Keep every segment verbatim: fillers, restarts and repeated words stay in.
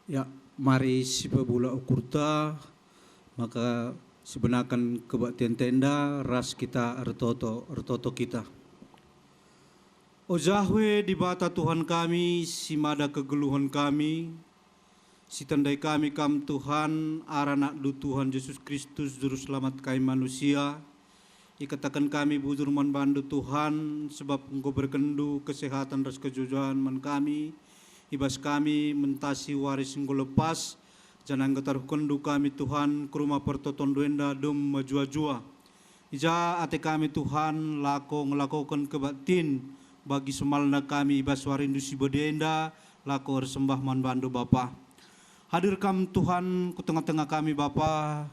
Ya, mari sipebulak ukurta, maka sibenaken kebaktianta enda ras kita ertoto, ertoto kita. O Jahwe Dibata Tuhan kami, si mada kegeluhen kami, si tandai kami Kam Tuhan, arah AnakNdu Tuhan Jesus Kristus, Juru Selamat kai manusia. Ikataken kami bujur man bandu, Tuhan, sebab enggo berkenNdu kesehatan ras kejuah-juahen man kami, i bas kami mentasi wari si enggo lepas, janah enggo taruhkenNdu kami, Tuhan, ku rumah pertotonNdu enda dem mejuah-juah. I ja ate kami, Tuhan, lako ngelakoken kebaktin, bagi semalna kami i bas warindu si badia enda, lako ersembah man bandu, Bapa. Hadir Kam, Tuhan, ku tengah-tengah kami, Bapa.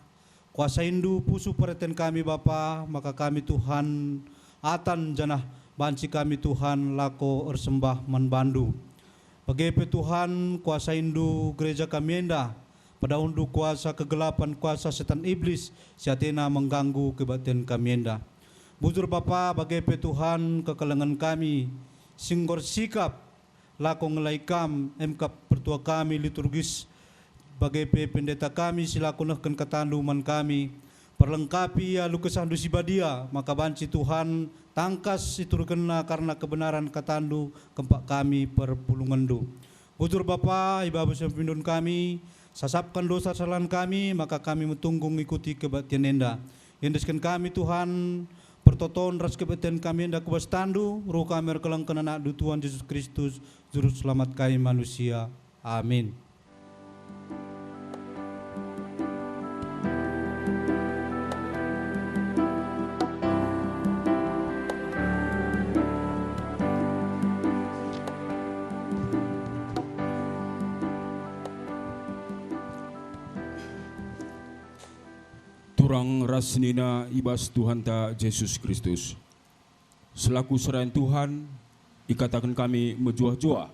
KuasainNdu pusuh perdiaten kami, Bapa, maka kami, Tuhan, atan janah banci kami, Tuhan, lako ersembah man bandu. Bage pe, Tuhan, kuasainNdu gereja kami enda, padahiNdu kuasa kegelapan, kuasa setan iblis si atena mengganggu kebaktin kami enda. Bujur Bapa, bage pe Tuhan, kekelengen kami si enggo ersikap lako ngelai Kam, emkap pertua kami liturgis, bage pe pendeta kami si lako nehken kataNdu man kami. Perlengkapi ia alu KesahNdu si Badia, maka banci Tuhan tangkas iturkenna kerna kebenaran kataNdu kempak kami perpulungenNdu. Bujur Bapa, i babo si pepindun kami, sasapken dosa kesalahen kami, maka kami metunggung ngikuti kebaktin enda. Iendesken kami, Tuhan, pertoton ras kebaktin kami enda ku bas tanNdu, reh kami erkelengken AnakNdu Tuhan Jesus Kristus, Juru Selamat kai manusia. Amin. Turang ras senina i bas Tuhanta Jesus Kristus. Selaku serayan Tuhan, ikataken kami mejuah-juah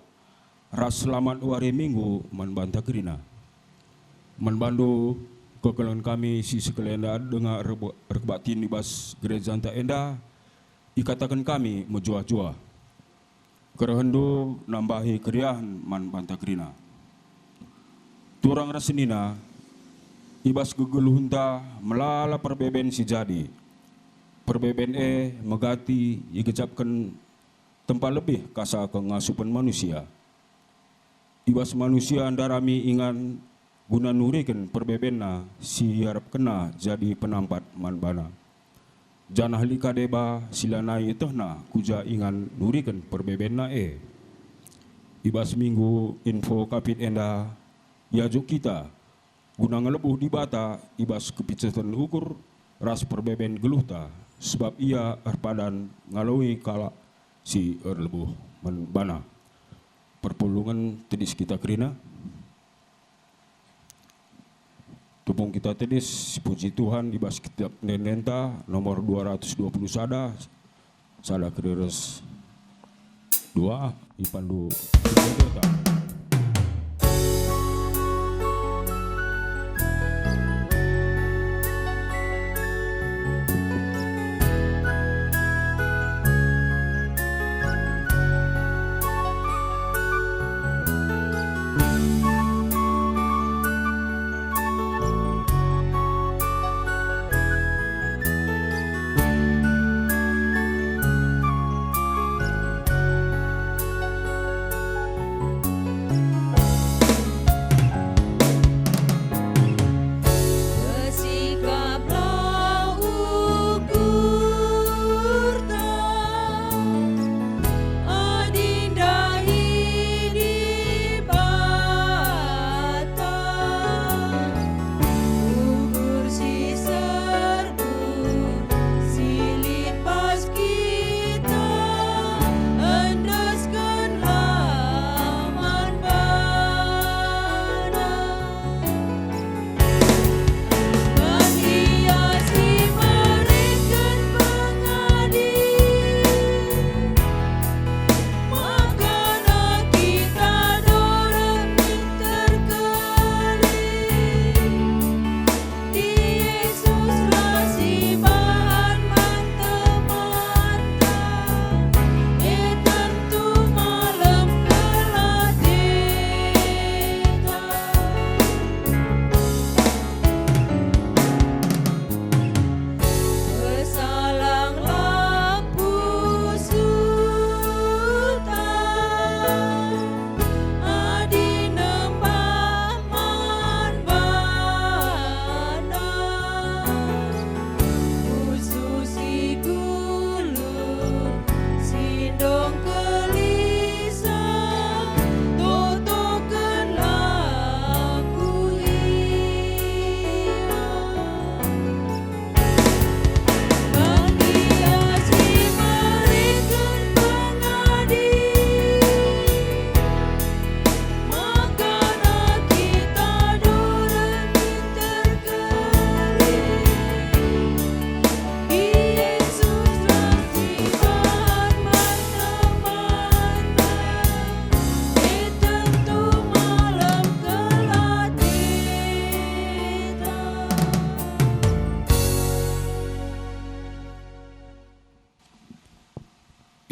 ras selamat wari Minggu man banta kerina. Man bandu, kekelengen kami si sekalenda denga erbe-, erkebaktin i bas gerejanta enda, ikataken kami mejuah-juah. Kerehendu nambahi keriahen man banta kerina. Turang ras senina, i bas kegeluhenta melala perbeben si jadi. Perbeben e megati igejapken tempa lebih kasa kengasupen manusia. I bas manusia ndarami ingan guna nuriken perbebenna si iarapkenna jadi penampat man bana. Janah lit ka deba si lanai ietehna ku ja ingan nuriken perbebenna e. I bas minggu info kapit enda, iajuk kita guna ngelebuh Dibata i bas kepiceten ukur ras perbeben geluhta, sebab Ia erpadan ngaloi kalak si erlebuh man baNa. Perpulungen tedis kita kerina. Tupung kita tedis, sipuji Tuhan i bas Kitab Ende-endenta nomor dua ratus dua puluh sada, sada kerina ras dua, ipandu.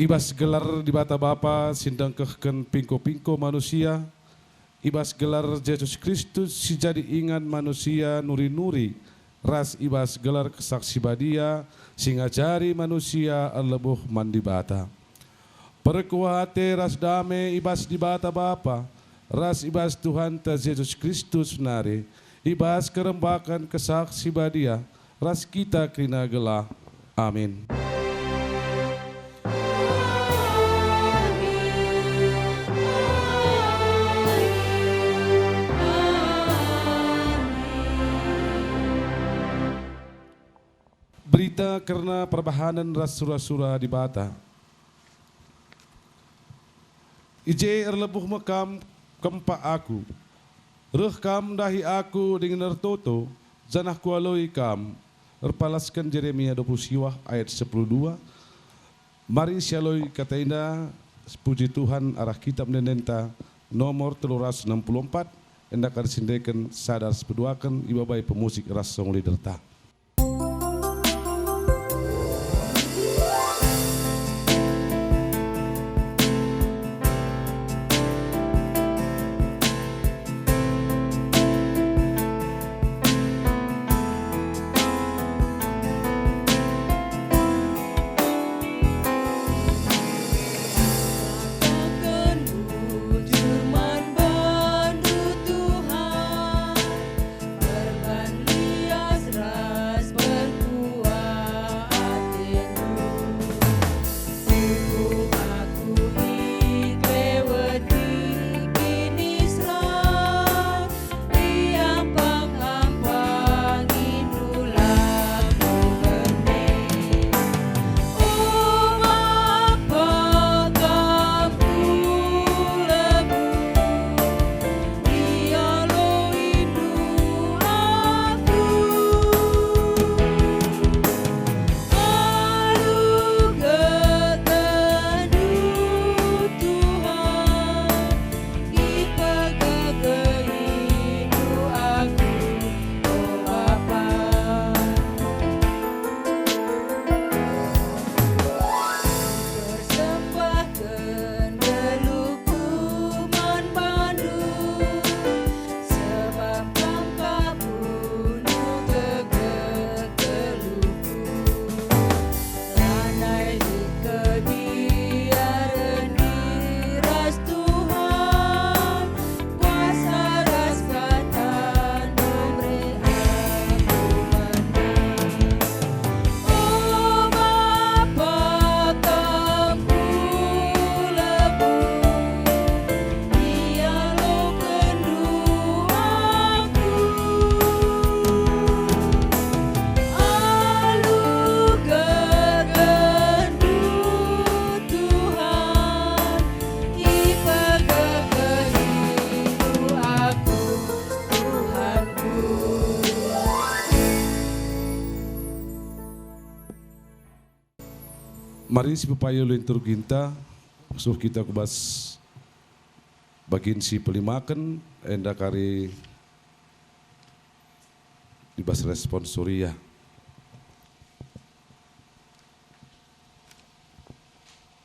I bas gelar Dibata Bapa si ndengkehken pingko-pingko manusia, i bas gelar Jesus Kristus si jadi ingan manusia nuri-nuri, ras i bas gelar Kesah Si Badia si ngajari manusia erlebuh man Dibata. Perkuah ate ras dame i bas Dibata Bapa, ras i bas Tuhanta Jesus Kristus nari, i bas kerembaken Kesah Si Badia, ras kita kerina gelah. Amin. Berita kerna perbahanen ras sura-sura Dibata. I je erlebuh me kam kempak aku. Reh kam ndahi aku dingen ertoto, janah kualoi kam. Erpalasken Jeremia dua puluh siwah ayat sepuluh dua. Mari sialoi kata enda, puji Tuhan arah Kitab Ende-enden ta nomor telu ratus enam puluh empat, enda kari sindeken sada ras peduaken ibabai pemusik ras song leaderta. Kataken bujur man bandu, Tuhan. Erban lias ras perkuah atendu. Tubuh aku i kleweti kiniseran, iampang-ampangindu la ku bene. O Bapa, kam kulebuh, ialoindu aku. Alu gegehndu, Tuhan, ipegegehindu aku, o Bapa. Persembahken geluhku man bandu, sebab kam kap unu gegeh geluhku. Lanai lit kebiaren diri ras Tuhan, kuasa ras kata nomere aku man Bapa. O Bapa, kam kulebuh, ialokenndu aku. Alu gegehndu, Tuhan, ipegegehindu aku, Tuhanku. Mari sipepayo liturginta, seh kita ku bas bagin si pelimaken, enda kari i bas responsoria.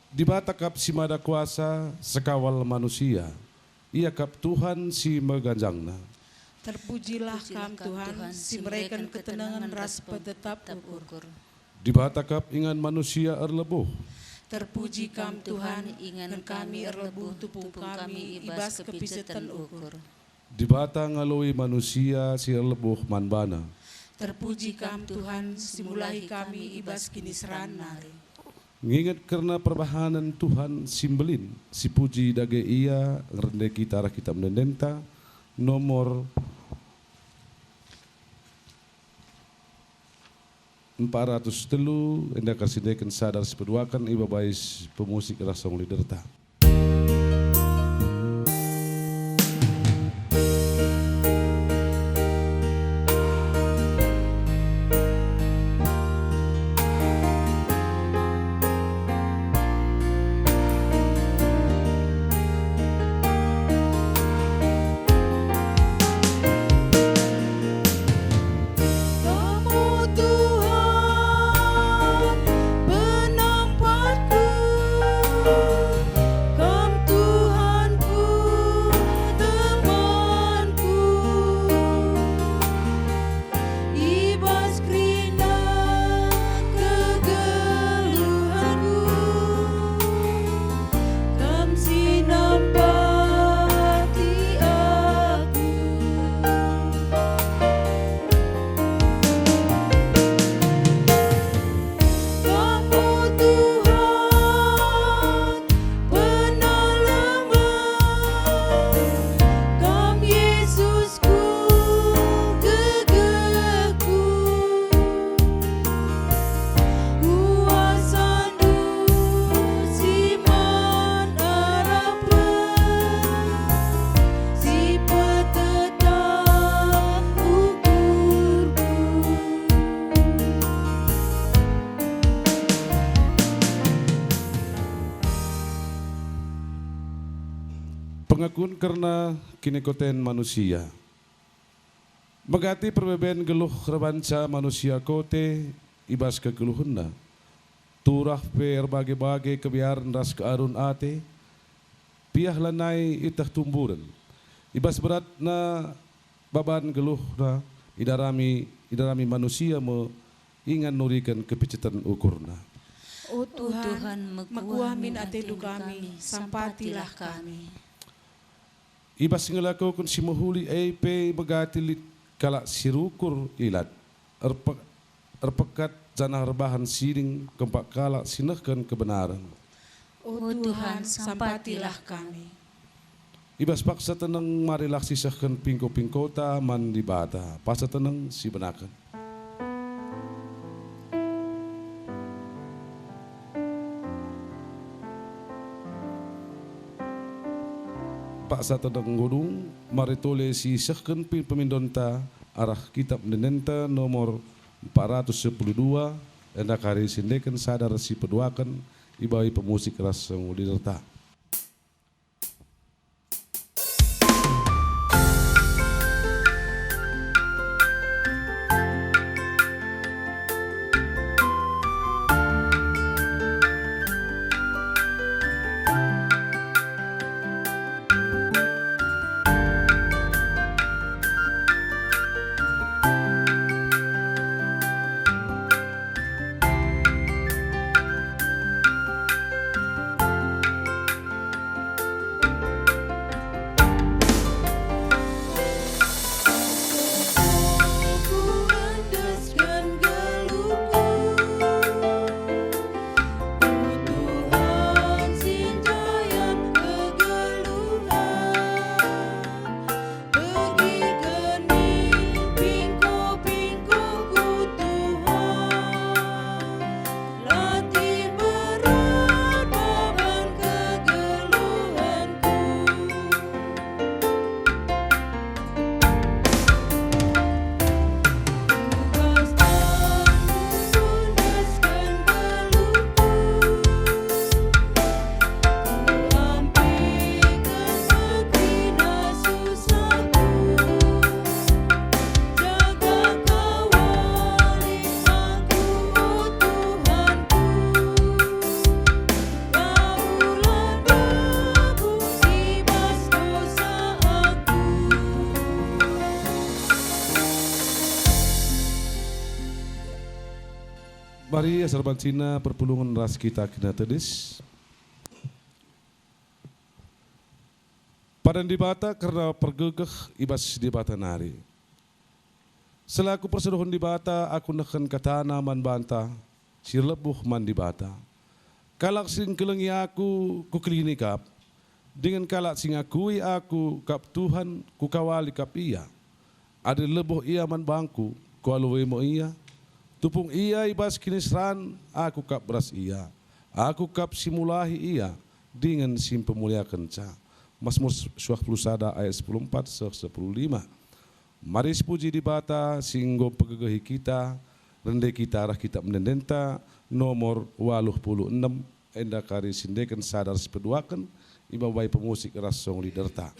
Dibata kap si mada kuasa, sekawal manusia. Ia kap Tuhan si meganjangna. Terpujilah Kam, Tuhan, si mereken ketenengen ras petetap ukur. Dibata kap ingan manusia erlebuh. Terpuji Kam, Tuhan, ingan kami erlebuh tupung kami i bas kepiceten ukur. Dibata ngaloi manusia si erlebuh man baNa. Terpuji Kam, Tuhan, si mulahi kami i bas kiniseran nari. Nginget kerna perbahanen Tuhan si mbelin, si puji dage Ia, ngerende kita arah kitab ende-endenta, nomor empat ratus telu, enda kasindeken sada ras peduaken, ibabai pemusik ras song leaderta. Kamu Tuhan, penampatku, Akun kerna kinikoten manusia. Megati perbeben geluh erbanca manusia kote i bas kegeluhenna. Turah pe erbage-bage kebiaren ras kearun ate, piah lanai ieteh tumburen. I bas beratna baban geluhna idarami, idarami manusia me ingan nuriken kepiceten ukurna. O Tuhan, mekuah min atendu kami, sampatilah kami. I bas ngelakoken si mehuli e pe megati lit kalak si rukur ilat, erpe-, erpekat janah erbahan siding kempak kalak si nehken kebenaren. O Tuhan, sampatilah kami. I bas paksa teneng marilah sisehken pingko-pingkota man Dibata, paksa teneng si benaken. Paksa teneng nggo dung, mari tole sisehken pe pemindonta arah Kitab Ende-endenta nomor empat ratus sepuluh dua, enda kari si endeken sada ras si peduaken, ibawi pemusik ras song leaderta. Begiken min pingko-pingkoku, Tuhan, latih berat baban kegeluhenku. Tugas tandu nundasken geluhku. Mari, asa erbahanca perpulungen ras kita kena tedis. Padan Dibata kerna pergegeh i bas Dibata nari. Selaku perserohen Dibata, aku nehken kataNa man banta si erlebuh man Dibata. Kalak si ngkelengi aku, kukelini kap, dingen kalak si ngakui aku kap Tuhan, kukawali kap ia. Adi erlebuh ia man bangku, kualoi me ia. Tupung ia i bas kiniseran, aku kap ras ia. Aku kap si mulahi ia, dingen si mpemuliakenca. Masmur suah puluh sada ayat sepuluh empat seh sepuluh lima. Mari sipuji Dibata si enggo mpegegehi kita, rende kita arah Kitab Ende-endenta nomor waluh puluh enem, enda kari si endeken sada ras si peduaken, ibabai pemusik ras song leaderta.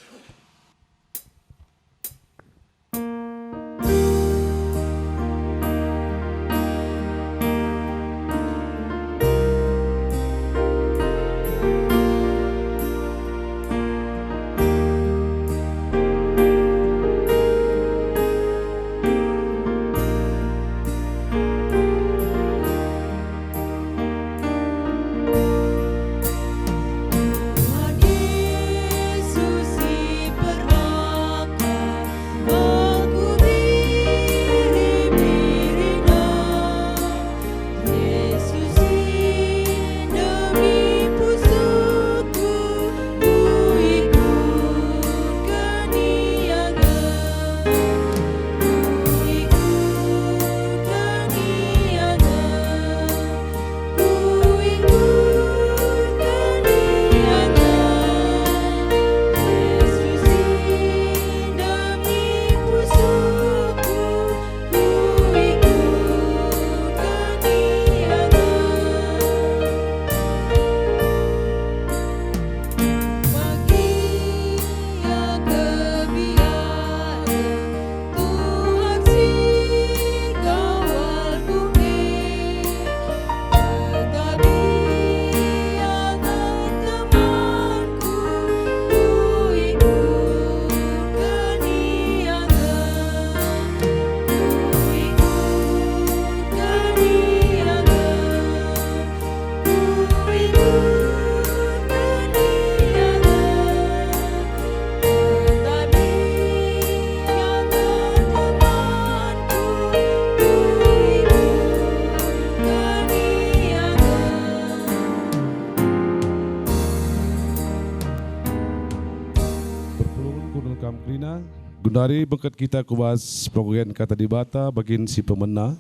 Ina, genduari bengket kita ku bas pengogeken Kata Dibata bagin si pemena.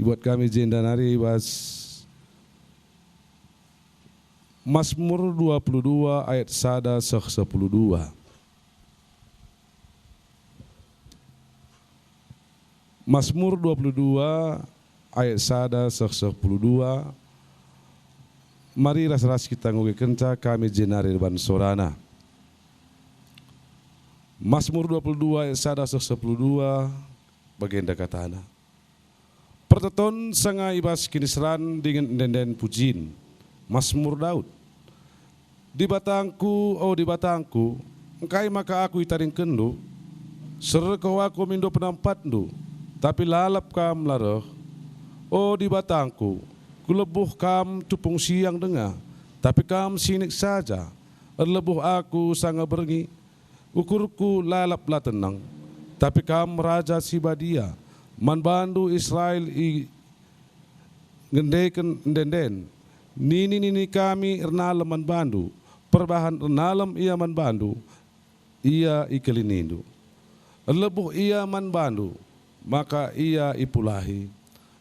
Ibuat kami jenda nari i bas Masmur dua puluh dua ayat sada seh sepuluh dua. Masmur dua puluh dua ayat sada seh sepuluh dua. Mari ras-ras kita ngogekenca kami jenari deban sorana. Masmur dua puluh dua ayat sada seh sepuluh dua, bagenda katana. Pertoton sanga i bas kiniseran dingen ende-enden pujin. Masmur Daud. Dibatangku, o Dibatangku, engkai maka aku itadingkenndu? Serko aku mindo penampatndu, tapi lalap kam la reh. O Dibatangku, kulebuh kam tupung siang denga, tapi kam sinik saja. Erlebuh aku sanga berngi, ukurku lalap la tenang. Tapi kam Raja si Badia, man bandu Israel i ngendeken ende-enden. Nini-nini kami ernalem man bandu, perbahan ernalem ia man bandu, ia ikelinindu. Erlebuh ia man bandu, maka ia ipulahi.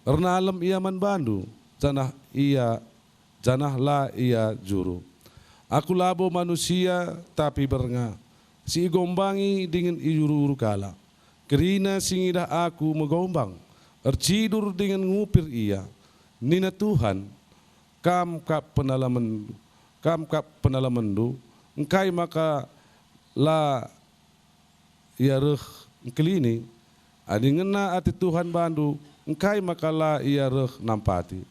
Ernalem ia man bandu, janah ia, janah la ia juru. Aku labo manusia, tapi bernga, si igombangi dingen ijuru-juru kalak. Kerina si ngidah aku megombang, ercidur dingen ngupir ia. Nina Tuhan, "Kam kap penalamen, kam kap penalamenndu, engkai maka la ia reh engkelini? Adi ngena ate Tuhan bandu, engkai maka la ia reh nampati?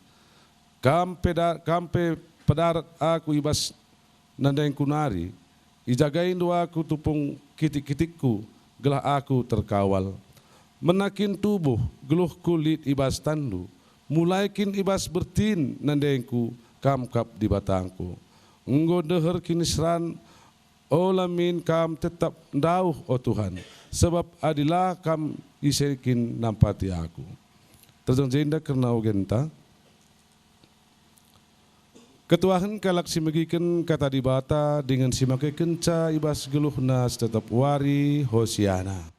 Kam pe da-, kam pe pedarat aku i bas nandengku nari, ijagaindu aku tupung kitik-kitikku, gelah aku terkawal. Mena kin tubuh geluhku lit i bas tanndu, mulai kin i bas bertin nandengku kam kap Dibatangku. Enggo deher kiniseran, ola min kam tetap ndauh, o Tuhan, sebab adi la kam ise kin nampati aku." Terjeng jenda kerna ogenta. Ketuahen kalak si megiken Kata Dibata dingen si makekenca i bas geluhna setep wari, Hosiana.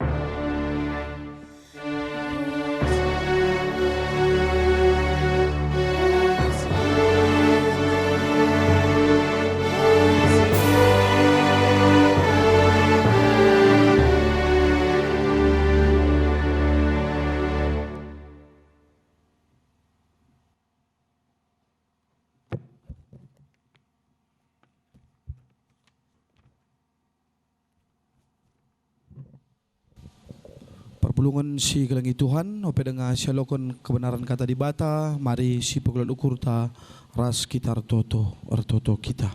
Perpulungen si kelengi Tuhan, ope denga sialoken kebenaran Kata Dibata, mari sipegelut ukurta ras kita ertoto, ertoto kita.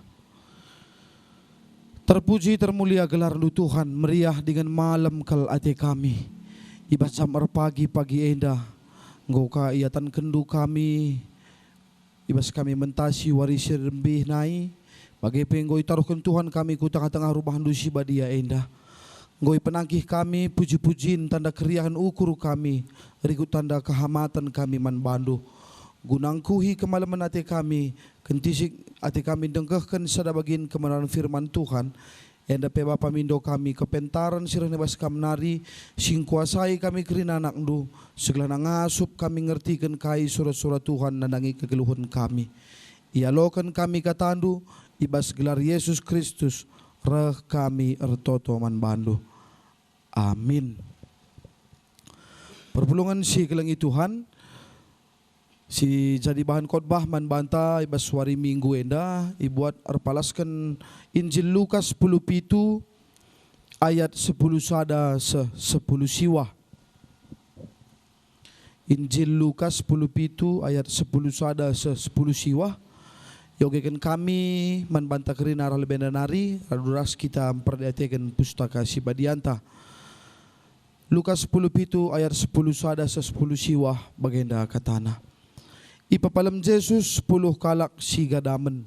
Terpuji termulia gelarNdu Tuhan, meriah dingen malem kal ate kami. I bas jam erpagi-pagi enda, enggo ka iatankenNdu kami, i bas kami mentasi wari si rembih nai, bage pe enggo itaruhken Tuhan kami ku tengah-tengah rumahNdu si badia enda. Enggo ipenangkih kami puji-pujin tanda keriahen ukur kami, rikut tanda kehamaten kami man bandu. Guna ngkuhi kemalemen ate kami, kentisik ate kami ndengkehken sada bagin kebenaran firman Tuhan, enda pe Bapa mindo kami kepentaren si reh i bas Kam nari, si ngkuasai kami kerina anakNdu, segelahna ngasup kami ngertiken kai sura-sura Tuhan nandangi kegeluhen kami. Ialoken kami kataNdu, i bas gelar Yesus Kristus, reh kami ertoto man bandu. Amin. Perpulungen si kelengi Tuhan, si jadi bahan khotbah man banta i bas wari Minggu enda ibuat erpalasken Injil Lukas sepuluh pitu ayat sepuluh sada seh sepuluh siwah. Injil Lukas sepuluh pitu ayat sepuluh sada seh sepuluh siwah. Iogeken kami man banta kerina arah lebe enda nari, radu ras kita mperdiateken Pustaka Si Badianta. Lukas sepuluh pitu ayat sepuluh sada seh sepuluh siwah bagenda katana. Ipepalem Jesus sepuluh kalak si gadamen.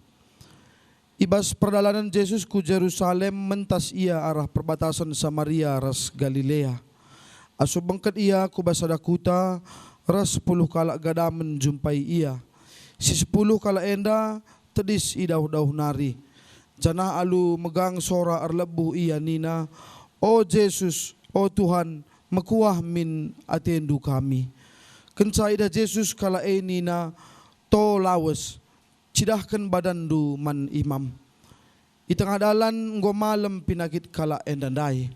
I bas perdalanen Jesus ku Jerusalem mentas Ia arah perbatasen Samaria ras Galilea. Asum bengket Ia ku bas sada kuta ras sepuluh kalak gadamen njumpai Ia. Si sepuluh kalak enda tedis i dauh-dauh nari, janah alu megang sora erlebuh ia nina, "O Jesus, o Tuhan, mekuah min atendu kami." Kenca idah Jesus kalak e nina, "To lawes, cidahken badanndu man imam." I tengah dalan enggo malem pinakit kalak enda ndai.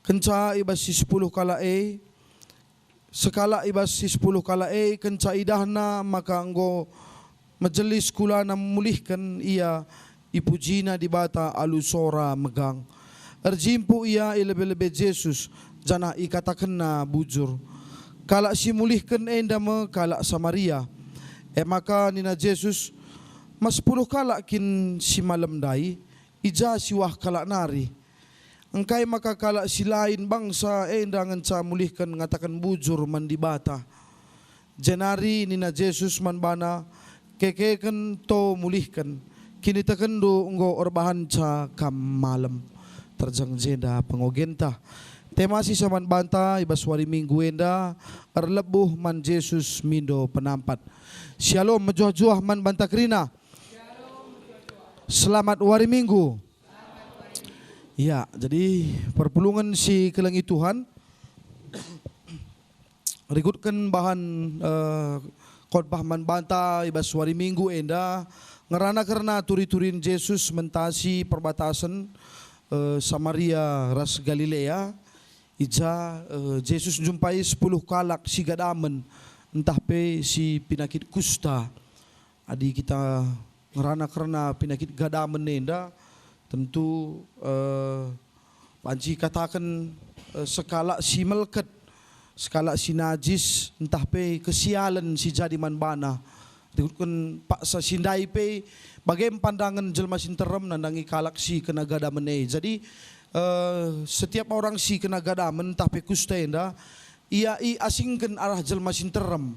Kenca i bas si sepuluh kalak e, sekalak i bas si sepuluh kalak e kenca idahna maka enggo mejelis kulana mulihken ia, ipujina Dibata alu sora megang. Erjimpuh ia i lebe-lebe Jesus, janah ikatakenna bujur, "Kalak si mulihken enda me kalak Samaria." E maka nina Jesus, "Ma sepuluh kalak kin si malem ndai? I ja siwah kalak nari? Engkai maka kalak si lain bangsa enda ngenca mulihken ngataken bujur man Dibata?" Jenari nina Jesus man bana, "Kekeken to mulihken, kinitekenndu enggo erbahanca kam malem." Terjeng jenda pengogenta. Tema si saman banta i bas wari Minggu enda, erlebuh man Jesus mindo penampat. Syalom, mejuah-juah man banta kerina. Selamat wari Minggu. Ya, jadi perpulungen si kelengi Tuhan, rikutken bahan, eh, khotbah man banta i bas wari Minggu enda ngerana kerna turi-turin Jesus mentasi perbatasen, eh, Samaria ras Galilea. I ja, eh, Jesus njumpai sepuluh kalak si gadamen, ntah pe si pinakit kusta. Adi kita ngerana kerna pinakit gadamen enda, tentu, eh, banci kataken, eh, sekalak si melket, sekalak si najis, ntah pe kesialen si jadi man bana. Rikutken paksa si ndai pe, bage me pandangen jelma si nterem nandangi kalak si kena gadamen e. Jadi, eh, setiap orang si kena gadamen ntah pe kusta enda, ia iasingken arah jelma si nterem.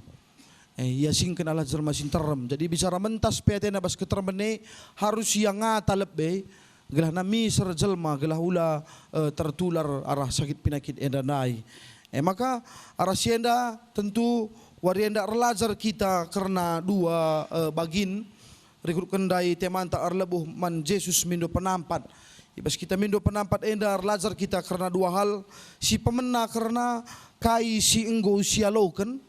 Eh, iasingken arah jelma si nterem. Jadi bicara mentas pe atena bas keteremen e, harus ia ngata lebe, gelah miser jelma, gelah ula, eh, tertular arah sakit pinakit enda ndai. Eh, maka arah si enda tentu wari enda erlajar kita kerna dua, eh, bagin, rikutken ndai temanta erlebuh man Jesus mindo penampat. I bas kita mindo penampat enda erlajar kita kerna dua hal, si pemena kerna kai si enggo sialoken,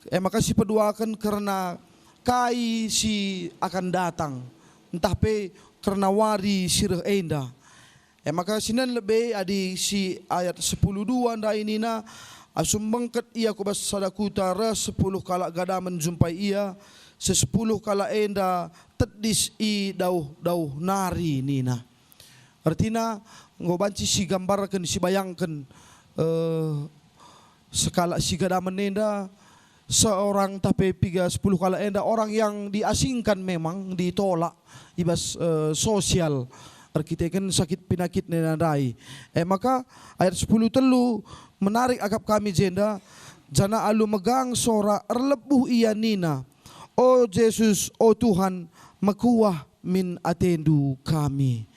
e maka si peduaken kerna kai si akan datang, ntah pe kerna wari si reh enda. E maka sinen lebe adi si ayat sepuluh dua ndai nina, "Asum bengket ia ku bas sada kuta, reh sepuluh kalak gadamen njumpai ia, sesepuluh kalak enda tedis i dauh-dauh nari," nina. Ertina, enggo banci sigambarken, sibayangken, eh, sekalak si gadamen enda, seorang tah pe piga sepuluh kalak enda orang yang diasingkan, memang ditolak i bas, eh, sosial erkiteken sakit pinakit enda ndai. E maka ayat sepuluh telu menarik akap kami jenda, "Janah alu megang sora erlebuh ia nina, 'O Jesus, o Tuhan, mekuah min atendu kami.'"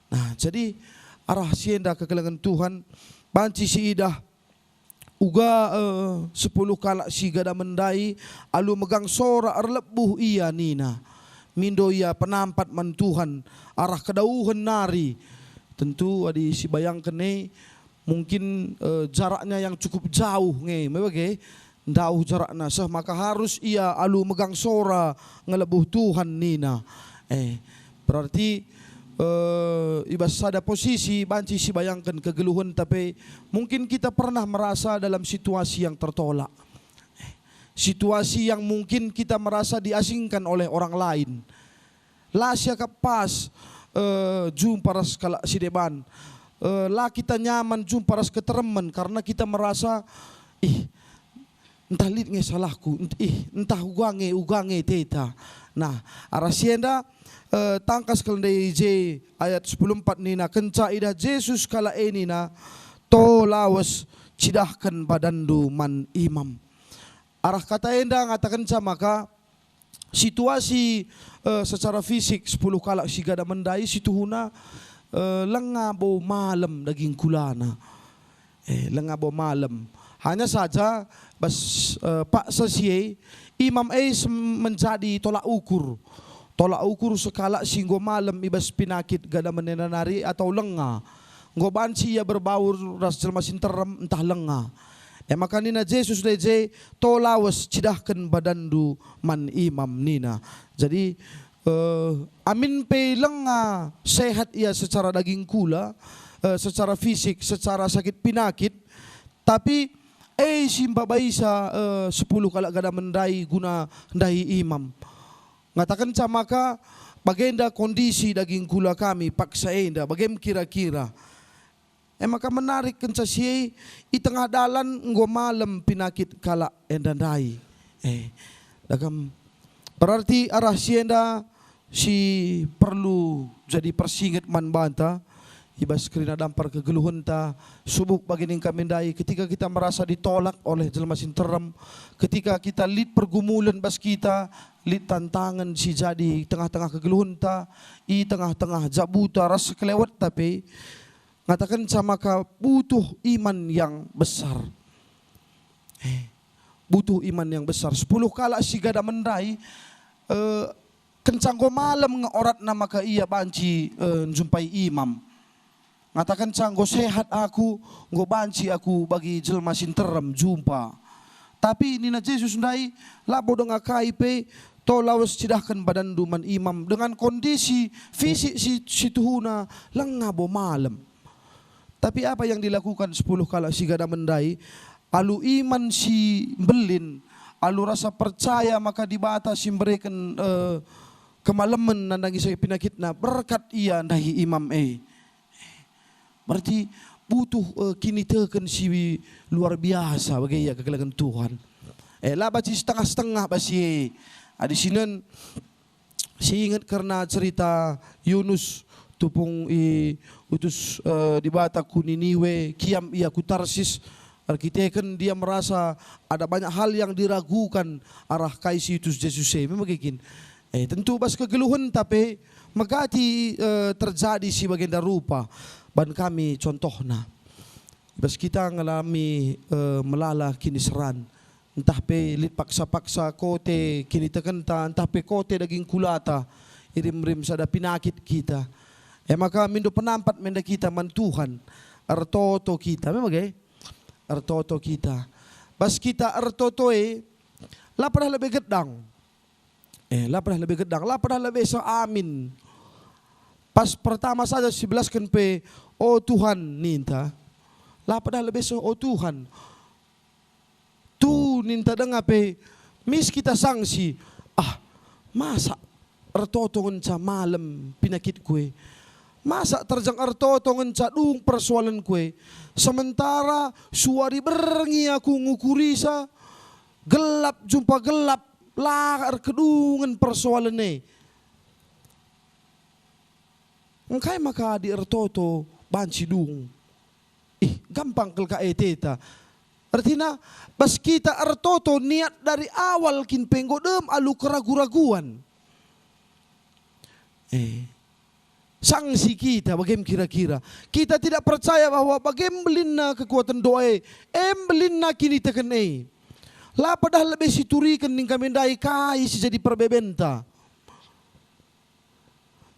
Nah, jadi arah si enda kekelengen Tuhan, banci siidah uga, eh, sepuluh kalak si gadamen ndai alu megang sora erlebuh ia nina, mindo ia penampat man Tuhan arah kedauhen nari. Tentu adi sibayangken e, mungkin, eh, jaraknya yang cukup jauh nge, me bage, ndauh jarakna seh maka harus ia alu megang sora ngelebuh Tuhan nina. Eh, berarti, eh, i bas sada posisi banci sibayangken kegeluhenta pe, mungkin kita pernah merasa dalam situasi yang tertolak. Eh, situasi yang mungkin kita merasa diasingkan oleh orang lain. La siakap pas, eh, jumpa ras kalak si deban. Eh, la kita nyaman jumpa ras keteremen karena kita merasa, "Ih, ntah lit nge salahku, ent-, ih, ntah uga nge, uga nge teta." Nah, arah si enda, eh, tangkas kal ndai i je ayat sepuluh empat nina, "Kenca idah Jesus kalak e nina, 'To lawes, cidahken badanndu man imam.'" Arah kata enda ngatakenca maka situasi, eh, secara fisik sepuluh kalak si gadamen ndai situhuna, eh, lenga bo malem daging kulana. Eh, lenga bo malem. Hanya saja bas, eh, paksa si e, imam e sem-, menjadi tolak ukur. Tolak ukur sekalak si enggo malem i bas pinakit gadamen enda nari atau lenga. Enggo banci ia berbaur ras jelma si nterem ntah lenga. E maka nina Jesus ndai je, "To lawes cidahken badanndu man imam," nina. Jadi, eh, amin pe lenga sehat ia secara daging kula, eh, secara fisik, secara sakit pinakit, tapi e si mbabaisa, eh, sepuluh kalak gadamen ndai guna ndahi imam. Ngatakenca maka, "Bagenda kondisi daging kula kami paksa enda, bagem kira-kira." E maka menarik kenca si e, i tengah dalan enggo malem pinakit kalak enda ndai. Eh, dagam. Berarti arah si enda si perlu jadi persinget man banta, i bas kerina dampar kegeluhenta, subuk bagi ning kami ndai, ketika kita merasa ditolak oleh jelma si nterem, ketika kita lit pergumulen bas kita, lit tantangen si jadi tengah-tengah kegeluhenta, i tengah-tengah jabuta ras sekelewetta pe, ngatakenca maka butuh iman yang besar. Eh, butuh iman yang besar. Sepuluh kalak si gadamen ndai, eh, kenca enggo malem nge oratna maka ia banci, eh, njumpai imam. Ngatakenca, "Enggo sehat aku, enggo banci aku bagi jelma si nterem jumpa." Tapi nina Jesus ndai, "Labo denga kai pe, to lawes cidahken badanndu man imam." Dengan kondisi fisik si, si tuhuna, lenga bo malem. Tapi apa yang dilakukan sepuluh kalak si gadamen ndai? Alu iman si mbelin, alu rasa percaya maka Dibata si mbereken, eh, kemalemen nandangi sakit pinakitna, berkat ia ndahi imam e. Berarti butuh, eh, kiniteken si luar biasa bage ia kekelengen Tuhan. Eh, la banci setengah-setengah bas si e. Adi sinen, siinget kerna cerita Yunus tupung i utus, eh, Dibata ku Niniwe, kiam ia ku Tarsis. Erkiteken dia merasa ada banyak hal yang diragukan arah kai si utus Jesus e. Memang kin? Eh, tentu bas kegeluhenta pe megati, eh, terjadi si bagenda rupa. Ban kami contohna. Bas kita ngalami, eh, melala kiniseran, ntah pe lit paksa-paksa kote kinitekenta, ntah pe kote daging kulata, irim-rim sada pinakit kita. E maka mindo penampat menda kita man Tuhan, ertoto kita, memang e? Ertoto kita. Bas kita ertoto e, la pedah lebe gedang. Eh, la pedah lebe gedang, la pedah lebe seh amin. Pas pertama saja sibelasken pe, "O Tuhan," ninta. La pedah lebe seh, "O Tuhan." Tu ninta denga pe, mis kita sangsi, "Ah, masa ertoto ngenca malem pinakitku e? Masa terjeng ertoto ngenca dung persoalenku e? Sementara suari berngi aku ngukurisa, gelap jumpa gelap, la erkedungen persoalen e." Engkai maka adi ertoto banci dung? Ih, gampang kal ka eteta. Ertina, bas kita ertoto niat dari awal kin pe enggo dem alu keragu-raguan. Eh. Sangsi kita, bagem kira-kira. Kita tidak percaya bahwa bagem belinna kekuatan doa e, em belinna kiniteken e. La pedah lebe situriken ning kami ndai kai si jadi perbebenta.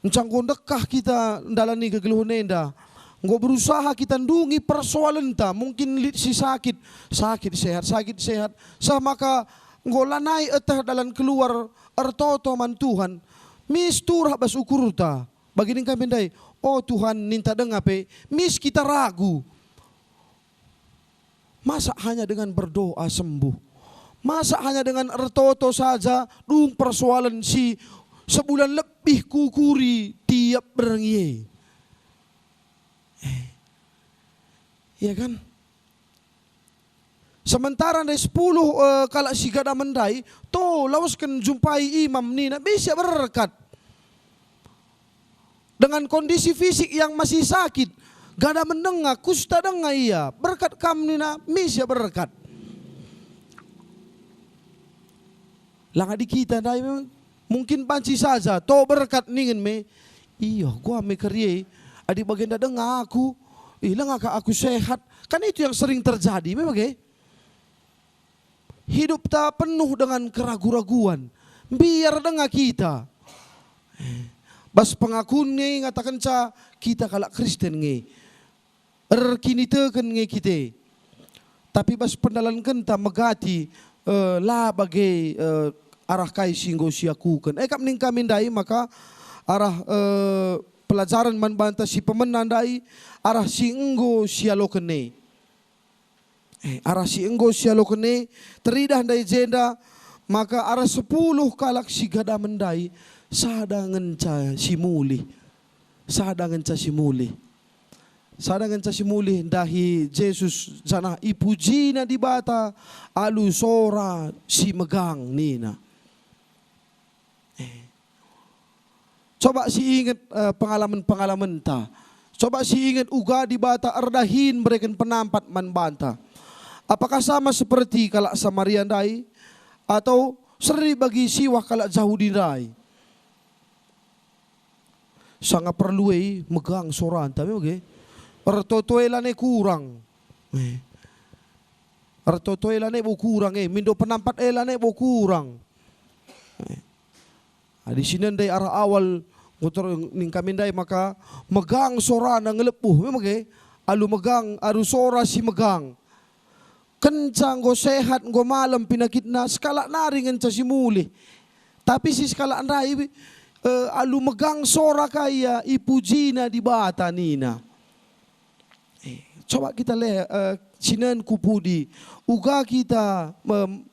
Enca enggo ndekah kita ndalani kegeluhen enda. Enggo berusaha kita ndungi persoalenta, mungkin lit si sakit, sakit sehat, sakit sehat. Seh maka enggo lanai eteh dalan keluar ertoto man Tuhan. Mis turah bas ukurta. Bagi ning kami ndai, "O Tuhan," ninta denga pe, mis kita ragu. Masa hanya dengan berdoa sembuh? Masa hanya dengan ertoto saja dung persoalen si sebulan lebih kukuri tiap berngi e? Eh. Iya kan? Sementara ndai sepuluh, eh, kalak si gadamen ndai, to lawesken jumpai imam nina, "Bisa berkat." Dengan kondisi fisik yang masih sakit, gadamen denga, kusta denga ia, "Berkat kam," nina, "Bisa berkat." Lang adi kita ndai memang mungkin banci saja, "To berkat," ningen me, "Iyo, gua me kerie, adi bagenda denga aku, ih, lenga ka aku sehat." Kan itu yang sering terjadi, memang, eh? Hidupta penuh dengan keragu-raguan. Mbiar denga kita. Eh, bas pengakun nge ngatakenca kita kalak Kristen nge. Erkiniteken nge kita, tapi bas pendalankenta megati, eh, la bage, eh, arah kai si enggo siakuken. E kap ningkami ndai maka arah, eh, pelajaren man banta si pemena ndai, arah si enggo sialoken e. Eh, arah si enggo sialoken e, teridah ndai jenda, maka arah sepuluh kalak si gadamen ndai, sada ngenca si mulih. Sada ngenca si mulih. Sada ngenca si mulih ndahi Jesus, janah ipujina Dibata alu sora si megang nina. Eh. Coba si inget, eh, pengalamen-pengalamenta. Coba si inget uga Dibata erdahin mereken penampat man banta. Apakah sama seperti kalak Samaria ndai? Atau seri bagi siwah kalak Jahudi ndai? Sanga perlu e megang soranta, memang ge. Ertoto e lanai kurang. Eh. Ertoto e lanai bo kurang, eh. Mindo penampat e lanai bo kurang. Eh. Adi si nendai arah awal, nguter ningkami ndai maka megang sorana ngelebuh, memang ge. Alu megang, alu sora si megang. Kenca enggo sehat, enggo malem penakitna, sekalak nari ngenca si mulih. Tapi si sekalak ndai, eh, alu megang sora ka ia, ipujina Dibata nina. Eh, coba kita le, eh, sinen ku pudi, uga kita, em,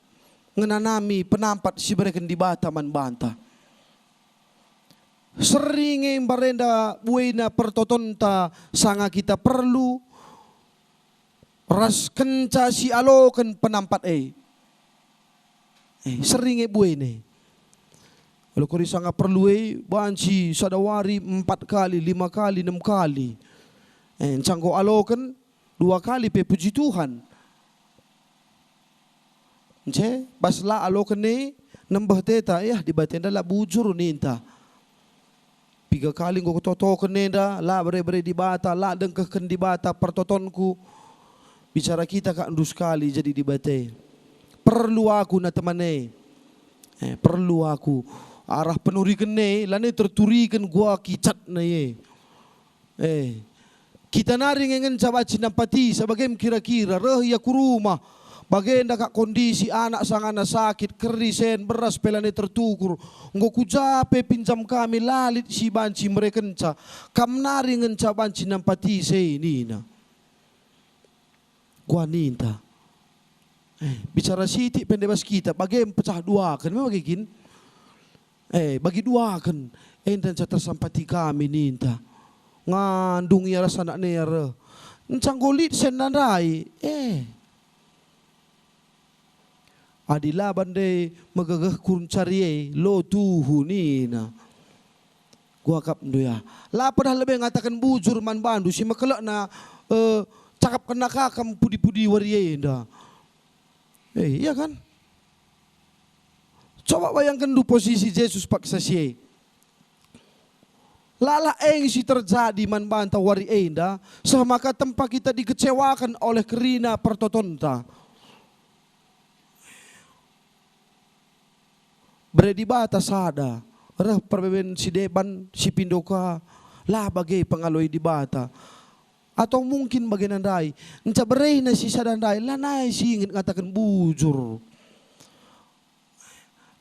ngenanami penampat si bereken Dibata man banta. Seri nge mbarenda buena pertotonta sanga kita perlu ras kenca sialoken penampat e. Eh, seri nge buena. Alu kari sanga perlu e, banci sada wari empat kali, lima kali, enam kali. Eh, encanggo aloken, dua kali pe, puji Tuhan. Nce, bas la aloken e, nembeh teta, "Yah, Dibata enda la bujur," ninta. "Piga kali enggo kutotoken enda, la bere-bere Dibata, la dengkehken Dibata pertotonku." Bicara kita kak ndus kali jadi Dibata e. Perlu aku na teman e. Eh, perlu aku. Arah penuriken e, lanai terturiken gua kicatna e. Eh, kita nari nge ngenca banci nampatisa, bagem kira-kira, reh ia ku rumah. Bagenda kak kondisi anak sangana sakit, keri sen, beras pe lanai tertukur. Enggo kuja pe pinjam kami, la lit si banci merekenca. Kam nari ngenca banci nampatisa e, nina. Gua ninta. Eh, bicara sitik pe ndai bas kita, bagem pecah duaken, memang bage kin? Eh, bagi duaken, enda nca tersampati kami ninta. Ngandung ia ras anakna e reh. Encanggo lit senna ndai. Eh. Adi la bande megegehku ncari e, lo tuhu nina. Kuakapndu ya. La pedah lebe ngataken bujur man bandu si mekelekna, eh, cakapkenna ka kam pudi-pudi wari enda. Eh, iya kan? Coba bayangkenndu posisi Jesus paksa si e. Lalah eng si terjadi man banta wari enda, seh maka tempa kita dikecewaken oleh kerina pertotonta. Bere Dibata sada, reh perbeben si deban, si pindo ka, la bage pengaloi Dibata. Atau mungkin bagenda ndai, nca berehna si sada ndai, lanai si inget ngataken bujur.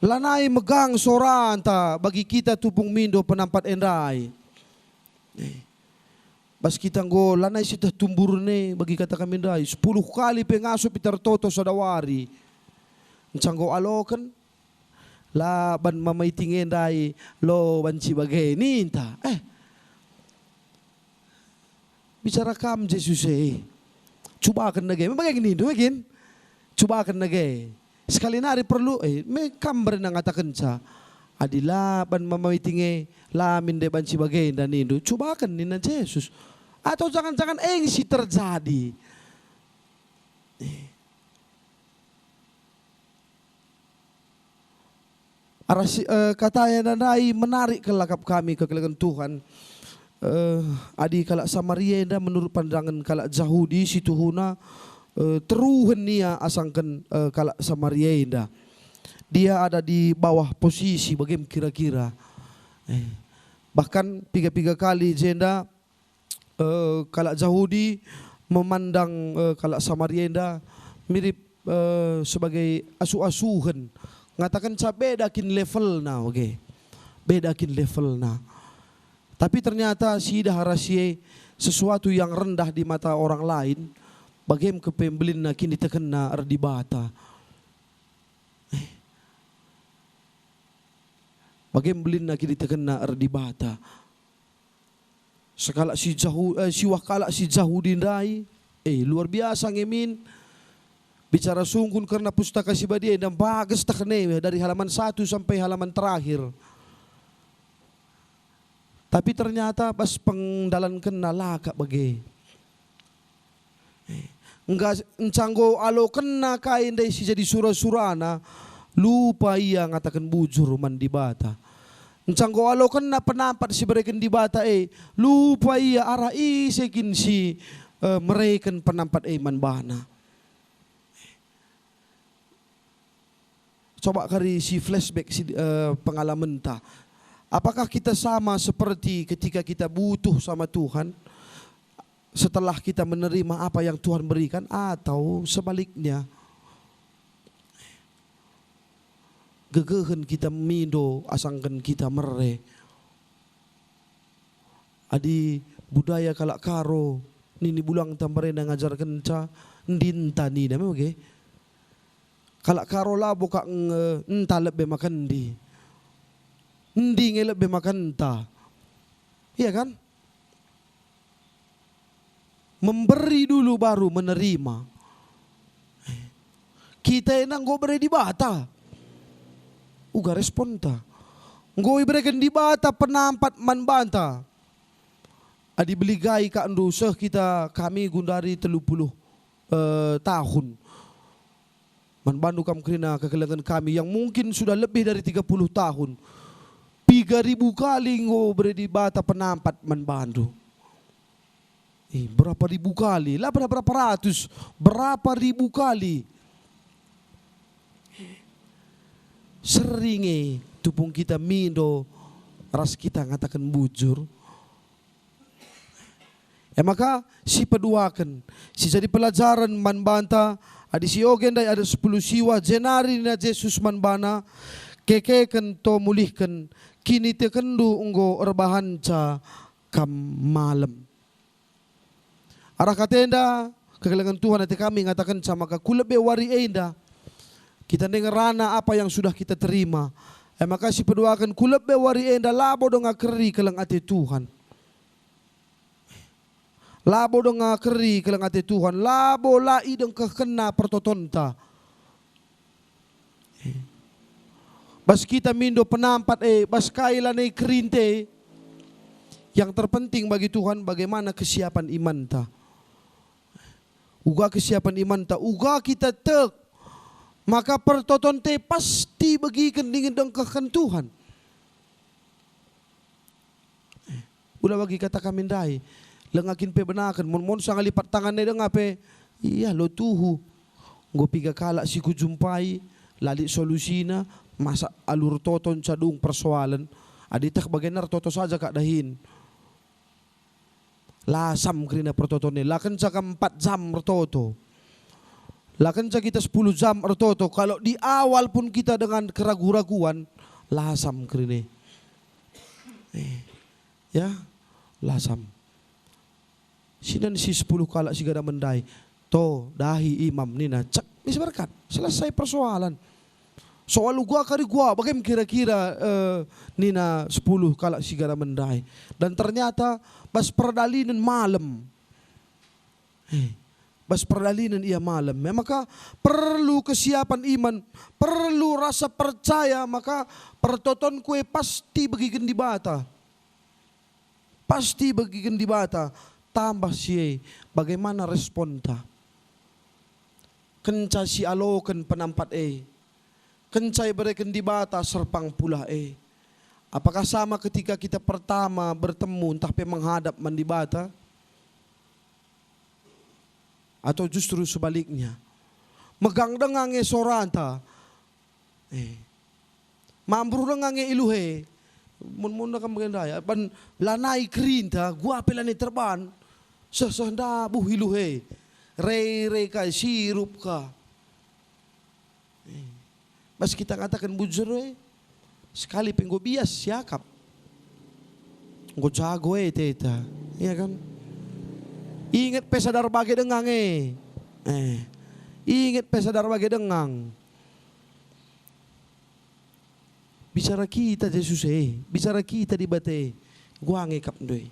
Lanai megang soranta bagi kita tupung mindo penampat e ndai. Eh. Bas kita enggo lanai sieteh tumburna e bagi kata kami ndai, sepuluh kali pe ngasup ita ertoto sada wari. Encanggo aloken, la ban mama iting e ndai, lo banci bage, ninta. Eh. Bicara kam Jesus e. Cubaken dage, me bage nindu, me kin? Cubaken dage. Sekali nari perlu, eh, me kam bere ngatakenca. Adi la ban mama iting e, la min ndai banci bagenda nindu. Cubaken nina Jesus. Atau jangan-jangan eng si terjadi. Eh. Arah si, eh, kata enda ndai menarik kal akap kami kekelengen Tuhan. Eh, adi kalak Samaria enda menurut pandangen kalak Jahudi si tuhuna, eh, teruhen ia asangken, eh, kalak Samaria enda. Dia ada di bawah posisi bagem kira-kira. Eh, bahkan piga-piga kali jenda eh, kalak Jahudi memandang, eh, kalak Samaria enda mirip, eh, sebagai asuh-asuhen. Ngatakenca beda kin levelna, oke. Beda kin levelna. Tapi ternyata siidah arah si e sesuatu yang rendah di mata orang lain, bage me kepe mbelinna kinitekenna erdibata. Eh. Bage mbelinna kinitekenna erdibata. Sekalak si Jahu-, eh, siwah kalak si Jahudi ndai, eh, luar biasa nge min. Bicara sungkun kerna Pustaka Si Badia enda mbages tekne dari halaman satu sampai halaman terakhir. Tapi ternyata bas pendalankenna la kap bage. Eh, enggo, enca enggo alokenna kai ndai si jadi sura-surana, lupa ia ngataken bujur man Dibata. Enca enggo alokenna penampat si ibereken Dibata e, lupa ia arah ise kin si, eh, mereken penampat e man bana. Coba kari si flashback si, eh, pengalamenta. Apakah kita sama seperti ketika kita butuh sama Tuhan, setelah kita menerima apa yang Tuhan berikan, atau sebaliknya? Gegehen kita mindo asangken kita mere. Adi budaya kalak Karo, nini bulangta merenda ngajarkenca, "Endi enta," nina, memang ge. Kalak Karo labo kak nge-, enta lebe maka endi. Endi nge lebe maka enta. Iya kan? Memberi dulu baru menerima. Kita enda enggo bere Dibata. Uga responta. Enggo ibereken Dibata penampat man banta. Adi beligai kakndu seh kita kami gundari telu puluh, eh, tahun. Man bandu kam kerina kekelengen kami yang mungkin sudah lebih dari tiga puluh tahun. Piga ribu kali enggo bere Dibata penampat man bandu. Eh, berapa ribu kali? La pernah berapa ratus, berapa ribu kali. Sering e tupung kita mindo ras kita ngataken bujur. E maka, sipeduaken, si jadi pelajaren man banta, adi si oge ndai ada sepuluh siwa, jenari nina Jesus man bana, "Kekeken to mulihken, kinitekenndu enggo erbahanca kam malem." Arah katenda, kekelengen Tuhan ate kami ngatakenca maka ku lebe wari enda, kita ndengerana apa yang sudah kita terima. E maka sipeduaken ku lebe wari enda labo denga keri keleng ate Tuhan. Labo denga keri keleng ate Tuhan, labo la idengkehkenna pertotonta. Bas kita mindo penampat e, bas kai lanai kerinte, yang terpenting bagi Tuhan bagaimana kesiapan imanta. Uga kesiapan imanta, uga kita tek, maka pertotonte pasti begiken dingen dengkehken Tuhan. Ula bagi kata kami ndai, lenga kin pe benaken, mon, mon sanga lipat tangan nai denga pe, ia lo tuhu. Enggo piga kalak si kujumpai, la lit solusina, masa alu ertoto nca dung persoalen, adi teh bagena ertoto saja kak dahin. Lasam kerina pertoton e, la kenca kam empat jam ertoto. La kenca kita sepuluh jam ertoto, kalau di awal pun kita dengan keragu-raguan, lasam kerina. Eh, ya, lasam. Sinen si sepuluh kalak si gada mendai, "To, dahi imam," nina, cek, mis berkat, selesai persoalan. Soal uga kari gua, bage me kira-kira, eh, nina sepuluh kalak si gada mendai. Dan ternyata bas perdalinen malem. Eh, bas perdalinen ia malem. E maka perlu kesiapan iman, perlu rasa percaya, maka pertotonku e pasti begiken Dibata. Pasti begiken Dibata, tambah si e, bagaimana responta? Kenca sialoken penampat e, kenca ibereken Dibata serpang pulah e, apakah sama ketika kita pertama bertemu ntah pe menghadap man Dibata? Atau justru sebaliknya, megang denga nge soranta, eh, mambruh denga nge iluhe, mun, mun kam bage ndai, ban lanai kerinta, gua pe lanai terban. Seh-seh ndabuh iluh e. Rei-rei ka, sirup ka. Eh, bas kita ngataken bujur e, sekali pe enggo bias siakap. Enggo jago e ateta, iya kan? Inget pe sadar bage denga nge. Eh, inget pe sadar bage denga. Bicara kita Jesus e, bicara kita Dibata e, enggo ange akapndu e.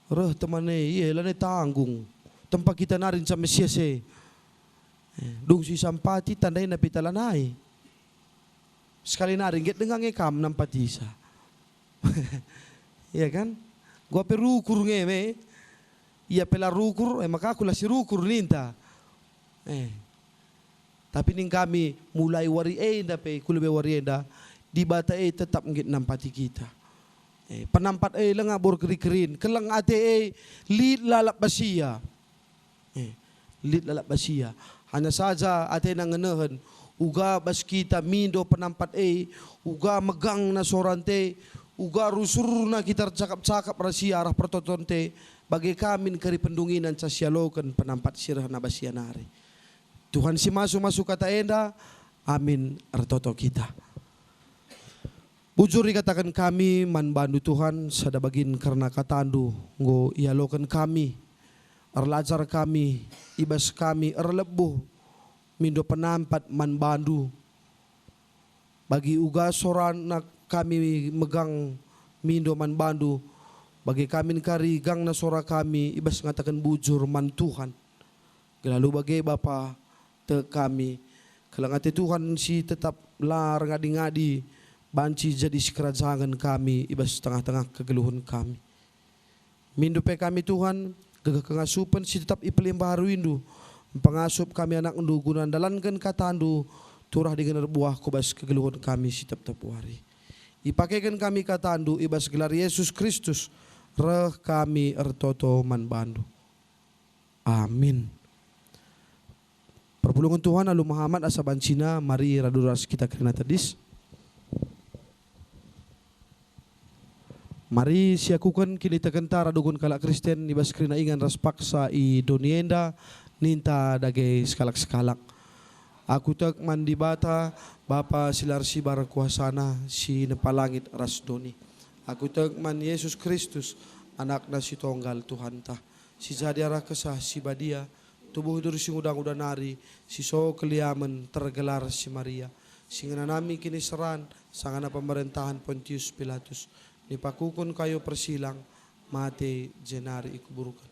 Reh teman e, ia lanai tanggung. Tempa kita nari nca Mesias e. Eh, dung si sampati tandaina pe talanai. Sekali nari, ngget denga nge kam nampatisa. Iya kan? Gua pe rukur nge me. Ia pe la rukur, e maka aku la si rukur ninta. Eh. Tapi ning kami, mulai wari enda pe ku lebe wari enda, Dibata e tetap nggit nampati kita. Eh, penampat e langa bor keri-kerin, keleng ate e lit lalap basia. Eh, lit lalap basia. Hanya saja atena ngenehen, uga bas kita mindo penampat e, uga megangna soranta e, uga rusurna kita ercakap-cakap ras ia arah pertotonta e, bage ka min kari pendungina nca sialoken penampat si rehna basia nari. Tuhan si masu-masu kata enda, amin ertoto kita. Bujur ikataken kami man bandu Tuhan, sada bagin kerna katandu enggo ialoken kami, erlajar kami, ibas kami erlebuh mindo penampat man bandu. Bagi uga sorana kami megang mindo man bandu, bage ka min kari gangna sora kami ibas ngataken bujur man Tuhan. Gelalu bage Bapa, tek kami, keleng ate Tuhan si tetap la erngadi-ngadi banci jadi sikerajangen kami ibas tengah-tengah kegeluhen kami. Mindo pe kami, Tuhan, gegeh kengasupen si tetap ipelimpah aruindu, mpengasup kami anakndu guna ndalanken katandu, turah dingen erbuah ku bas kegeluhen kami si tep-tep wari. Ipakeken kami katandu i bas gelar Yesus Kristus, reh kami ertoto man bandu. Amin. Perpulungen Tuhan alu mehamat asa bancina, mari radu ras kita kerina tedis. Mari siakuken kinitekenta raduken kalak Kristen i bas kerina ingan ras paksa i doni enda, ninta dage sekalak-sekalak. Aku tek man Dibata, Bapa si la ersibar kuasaNa, si nepa langit ras doni. Aku tek man Yesus Kristus, AnakNa si Tonggal Tuhanta, si jadi arah Kesah Si Badia, tubuh duri si nguda-nguda nari, si so keliamen tergelar si Maria, si ngenanami kiniseran sangana pemerentahen Pontius Pilatus, nipakuken kayu persilang, mate, jenari ikuburken.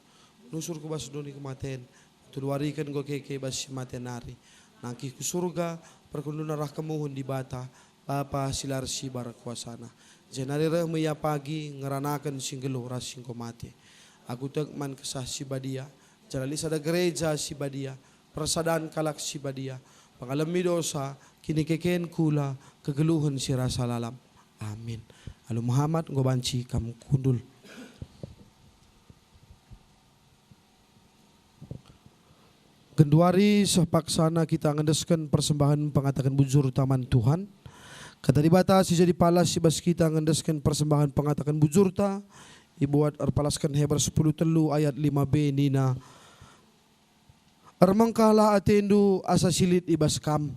Nusur ku bas doni kematen, telu wariken enggo keke bas si mate nari. Nangkih ku Surga, perkunduna rah kemuhen Dibata, Bapa si la ersibar kuasaNa. Jenari reh me Ia pagi ngeranaken si nggeluh ras si enggo mate. Aku tek man Kesah Si Badia, jalali sada gereja si badia, persadan kalak si badia, pengalemi dosa, kinikeken kula, kegeluhen si rasa lalap. Amin. Alu mehamat enggo banci kam kundul. Genduari seh paksana kita ngendesken persembahen pengataken bujurta man Tuhan. Kata Dibata si jadi palas i bas kita ngendesken persembahen pengataken bujurta, ibuat erpalasken Heber sepuluh telu ayat lima b nina, "Ermengkahlah atendu asa si lit i bas kam."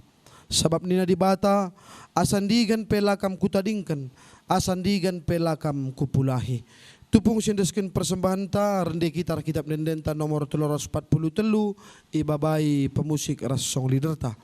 Sabap nina Dibata, "Asa ndigan pe la kam kutadingken, asa ndigan pe la kam kupulahi." Tupung siendesken persembahenta, rende kita arah kitab ende-endenta nomor telu ratus empat puluh telu, ibabai pemusik ras song leaderta.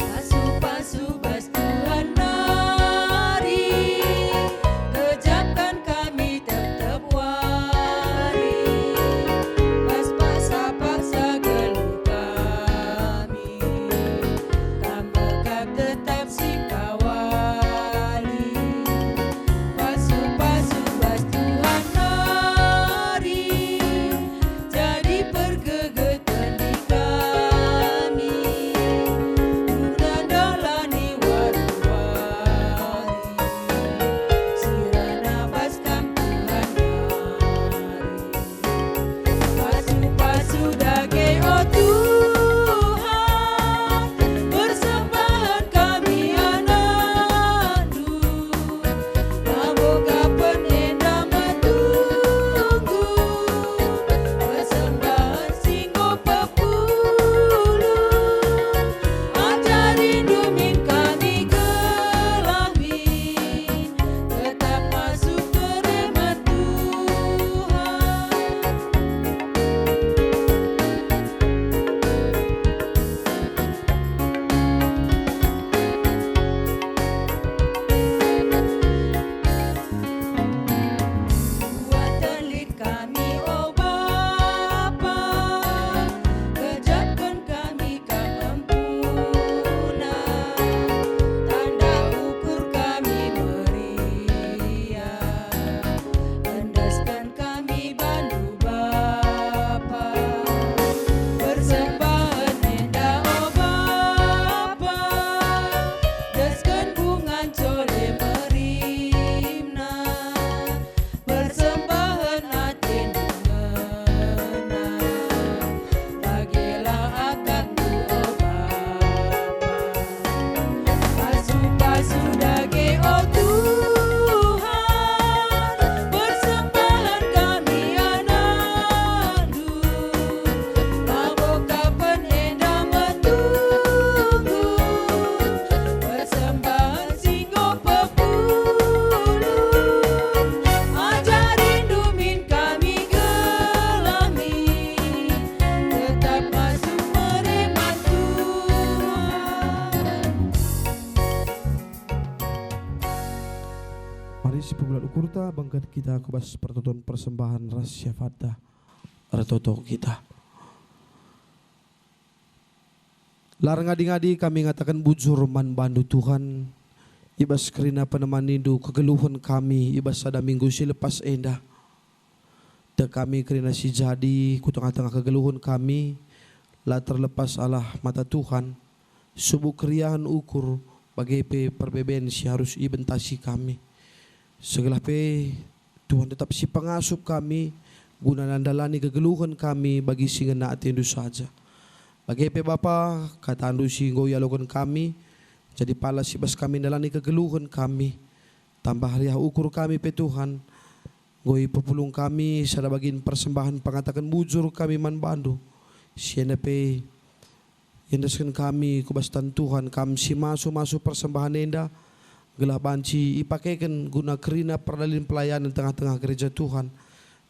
Pasu-pasu bas Tuhan nari, gejapken kami tep-tep Mari sipegulat ukurta, bengket kita ku bas pertoton persembahen ras syafaatna. Ertoto kita. La erngadi-ngadi kami ngataken bujur man bandu, Tuhan, i bas kerina penemanindu kegeluhen kami i bas sada minggu si lepas enda. Tek kami kerina si jadi ku tengah-tengah kegeluhen kami, la terlepas Allah mata Tuhan, subuk keriahen ukur, bage pe perbeben si arus ibentasi kami. Segelah pe Tuhan tetap si pengasup kami, guna nandalani kegeluhen kami bagi si ngena atendu saja. Bage pe Bapa, katandu si enggo ialoken kami, jadi palas i bas kami ndalani kegeluhen kami. Tambah riah ukur kami pe Tuhan, enggo ipepulung kami sada bagin persembahen pengataken bujur kami man bandu. Si enda pe iendesken kami ku bas tan Tuhan, kam si masu-masu persembahen enda, gelah banci ipakeken guna kerina perdalin pelayanen tengah-tengah gereja Tuhan.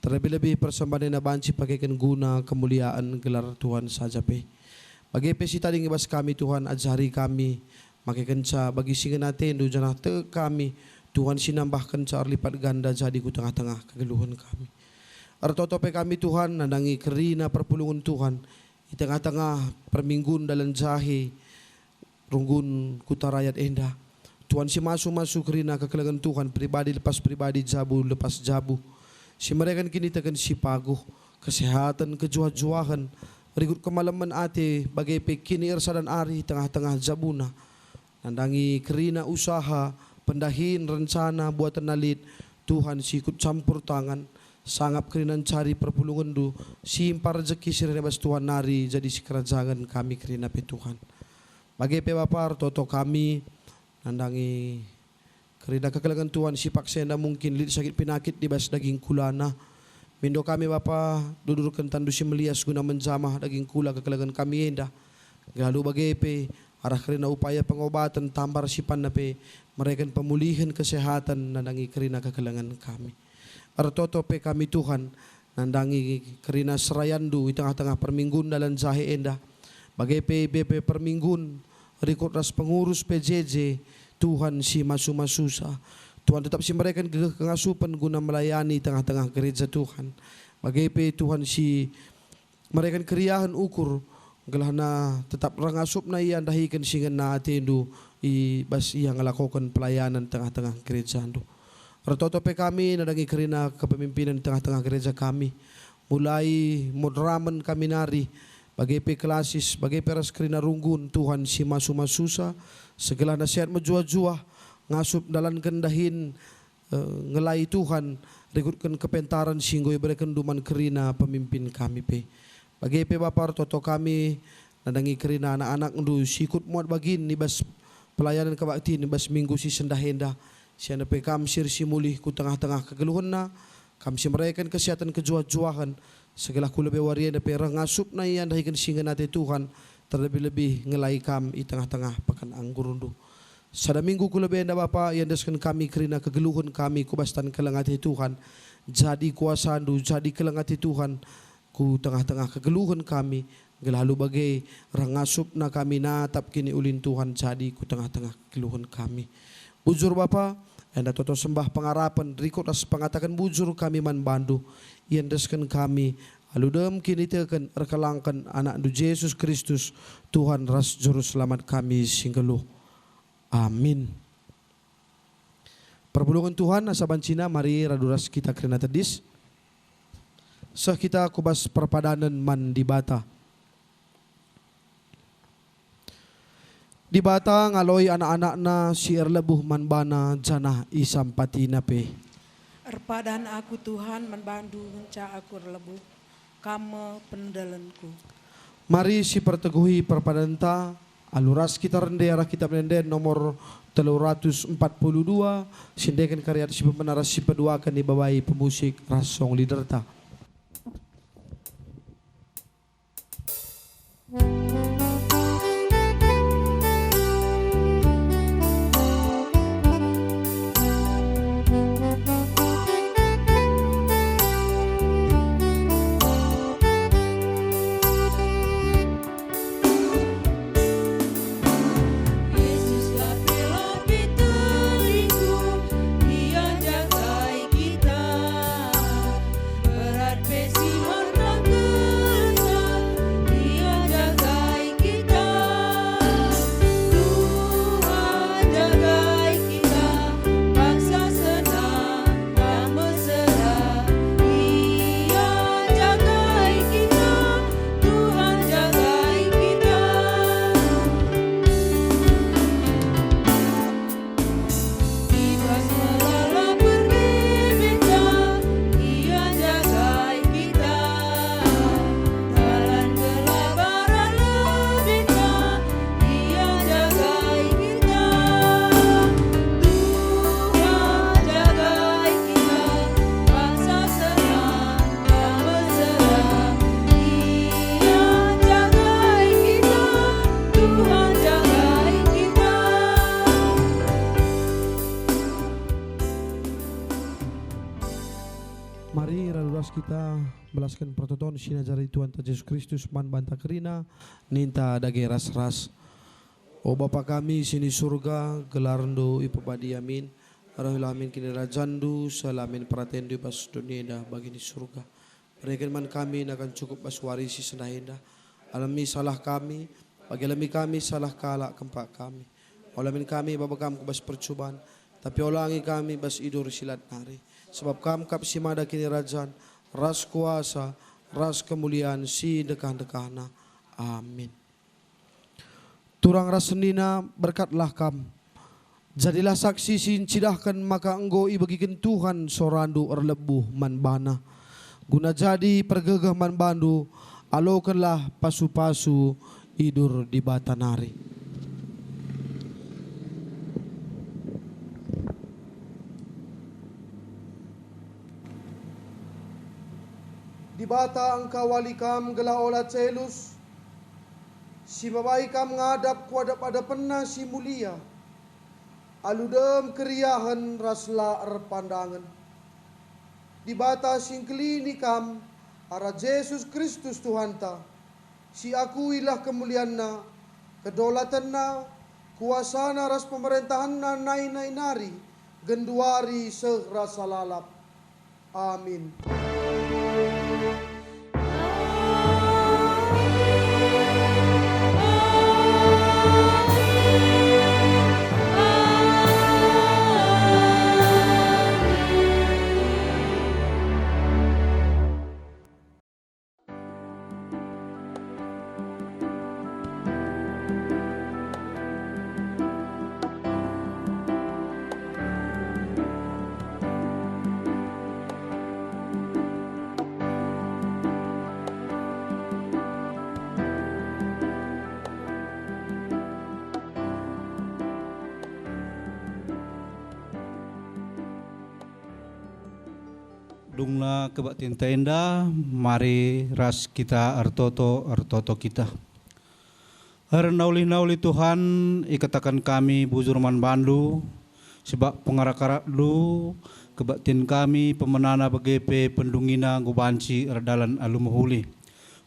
Terlebih-lebih persembahen enda banci ipakeken guna kemuliaan gelar Tuhan saja pe. Bage pe si tading i bas kami, Tuhan, ajari kami, makekenca bagi si ngena atendu, janah tek kami, Tuhan, si nambahkenca erlipat ganda jadi ku tengah-tengah kegeluhen kami. Ertoto pe kami, Tuhan, nandangi kerina perpulungen Tuhan, i tengah-tengah perminggun dalan jahe runggun kuta rayat enda. Tuhan si masu-masu kerina kekelengen Tuhan, pribadi lepas pribadi, jabu lepas jabu, si mereken kiniteken si paguh, kesehaten, kejuah-juahen, rikut kemalemen ate, bage pe kiniersadan arih tengah-tengah jabuna. Nandangi kerina usaha, pendahin, rencana, buatenna lit, Tuhan si ikut campur tangan, sangap kerina ncari perpulungenndu, si mpa rejeki si reh bas Tuhan nari jadi sikerajangen kami kerina pe Tuhan. Bage pe Bapa, ertoto kami nandangi kerina kekelengen Tuhan si paksa enda mungkin lit sakit penakit i bas daging kulana. Mindo kami Bapa, dudurken tandu si melias guna menjamah daging kula kekelengen kami enda. Gelah alu bage pe, arah kerina upaya pengobaten tambar sipanna pe mereken pemulihen kesehatan nandangi kerina kekelengen kami. Ertoto pe kami Tuhan, nandangi kerina serayanNdu i tengah-tengah perminggun dalan jahe enda, bage pe i bebe perminggun, rikut ras pengurus P J J, Tuhan si masu-masusa. Tuhan tetap si mereken gegeh kengasupen guna melayani tengah-tengah gereja Tuhan. Bage pe Tuhan si mereken keriahen ukur, gelahna tetap reh ngasupna ia ndahiken si ngena atendu i bas ia ngelakoken pelayanan tengah-tengah gerejandu. Ertoto pe kami nandangi kerina kepemimpinan tengah-tengah gereja kami, mulai moderamen kami nari, bage pe klasis, bage pe ras kerina runggun, Tuhan si masu-masusa, segelahna sehat mejuah-juah, ngasup ndalanken dahin, eh, ngelai Tuhan, rikutken kepentaren si enggo iberekenNdu man kerina pemimpin kami pe. Bage pe Bapa, ertoto kami nandangi kerina anak-anakNdu si ikut muat bagin i bas pelayanan kebaktin i bas minggu si sendah enda. Si enda pe Kam si ersimulih ku tengah-tengah kegeluhenna, Kam si mereken kesehatan kejuah-juahen, segelah ku lebe wari enda pe reh ngasupna ia ndahiken si ngena ate Tuhan, terlebih-lebih ngelai Kam i tengah-tengah pekan anggurNdu. Sada minggu ku lebe enda Bapa, iendesken kami kerina kegeluhen kami ku bas tan keleng ate Tuhan. Jadi kuasaNdu, jadi keleng ate Tuhan ku tengah-tengah kegeluhen kami, gelah alu bage reh ngasupna kami natap kiniulin Tuhan jadi ku tengah-tengah kegeluhen kami. Bujur Bapa, enda toto sembah pengarapen, rikut ras pengataken bujur kami man bandu, iendesken kami, alu dem kiniteken erkelangken AnakNdu Jesus Kristus, Tuhan ras Juru Selamat kami si nggeluh. Amin. Perpulungen Tuhan, asa bancina mari radu ras kita kerina tedis. Seh kita ku bas perpadanen man Dibata. Dibata ngaloi anak-anakNa si erlebuh man baNa janah isampatiNa pe. Erpadan aku, Tuhan, man bandu ngenca aku erlebuh, Kam me pendelenku. Mari siperteguhi perpadanta, alu ras kita rende arah Kitab Ende-enden nomor telu ratus empat puluh dua, si endeken kari adat si pemena ras si peduaken ibabai pemusik ras song leaderta. Yesuslah pilo piteringku, Ia Mari ras kita belasken pertoton si najari Tuhanta Jesus Kristus man banta kerina, ninta dage ras-ras. O Bapa kami si ni Surga, gelarNdu ipebadi amin, rehlah amin kinirajanNdu, seh la amin peratenNdu i bas doni enda bagi ni Surga. Bereken man kami nakan cukup bas wari si sendah enda. Alemi salah kami, bagi alemi kami salah kalak kempak kami. Ola min kami baba Kam ku bas percuban, tapi olangi kami bas idur si lat nari. Sebab Kam kap si mada kinirajan, ras kuasa, ras kemulian si ndekah-ndekahna. Amin. Turang ras senina, berkatlah kam. Jadilah saksi si ncidahken maka enggo ibegiken Tuhan sorandu erlebuh man bana. Guna jadi pergegeh man bandu, alokenlah pasu-pasu idur Dibata nari. Dibata engkawali kam gelah ola celus, si mabai kam ngadap ku adap-adapenNa si mulia, alu dem keriahen ras la erpandangen. Dibata si engkelini kam arah Jesus Kristus Tuhanta, si akuilah kemulianNa, kedolatenNa, kuasaNa ras pemerentahenNa nai-nai nari, genduari seh rasa lalap. Amin. Dungna kebaktinta enda, mari ras kita ertoto, ertoto kita. Ernauli-nauli Tuhan, ikataken kami bujur man bandu, sebab pengarak-arakndu, kebaktin kami, pemenana bage pe pendungina enggo banci erdalan alu mehuli.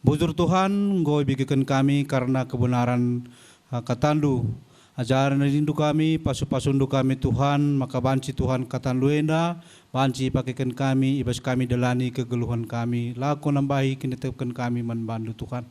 Bujur Tuhan, enggo ibegeken kami kerna kebenaran, ah, katandu. Ajari nadindu kami, pasu-pasundu kami, Tuhan, maka banci, Tuhan, katandu enda banci ipakeken kami, i bas kami ndalani kegeluhen kami, lako nambahi kiniteken kami man bandu, Tuhan.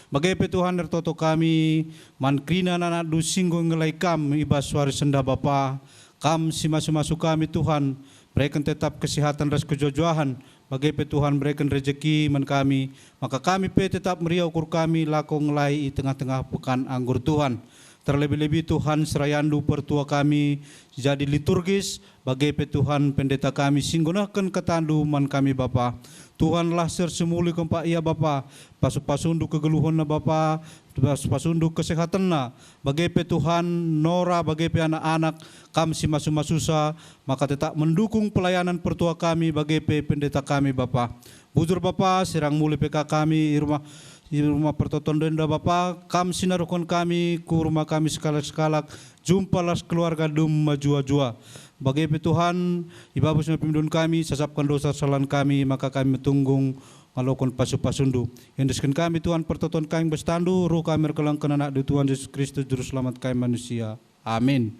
Bage pe, Tuhan, ertoto kami man kerina anak-anakndu si enggo ngelai kam i bas wari sendah, Bapa. Kam si masu-masu kami, Tuhan, bereken tetap kesehatan ras kejuah-juahen, bage pe Tuhan bereken rejeki man kami, maka kami pe tetap meriah ukur kami lako ngelai i tengah-tengah pekan anggur Tuhan. Terlebih-lebih Tuhan, serayandu pertua kami si jadi liturgis, bage pe Tuhan pendeta kami si enggo nehken katandu man kami Bapa. Tuhanlah sersemuli kempak ia Bapa, pasu-pasundu kegeluhenna Bapa, pasu-pasundu kesehatenna, bage pe Tuhan, Nora, bage pe anak-anak, kam si masu-masusa, maka tetap mendukung pelayanan pertua kami, bage pe pendeta kami, Bapa. Bujur Bapa, sirang muli pe ka kami i rumah, i rumah pertoton enda, Bapa, kam si naruhken kami ku rumah kami sekalak-sekalak, jumpa ras keluarga dem mejuah-juah. Bage pe Tuhan, i bas pemindun kami, sasapken dosa kesalahen kami, maka kami metunggung ngaloken pasu-pasundu. Iendesken kami, Tuhan, pertoton kami bas tandu, ruh kami erkelengken anakndu, Tuhan Jesus Kristus, Juru Selamat kami manusia. Amin.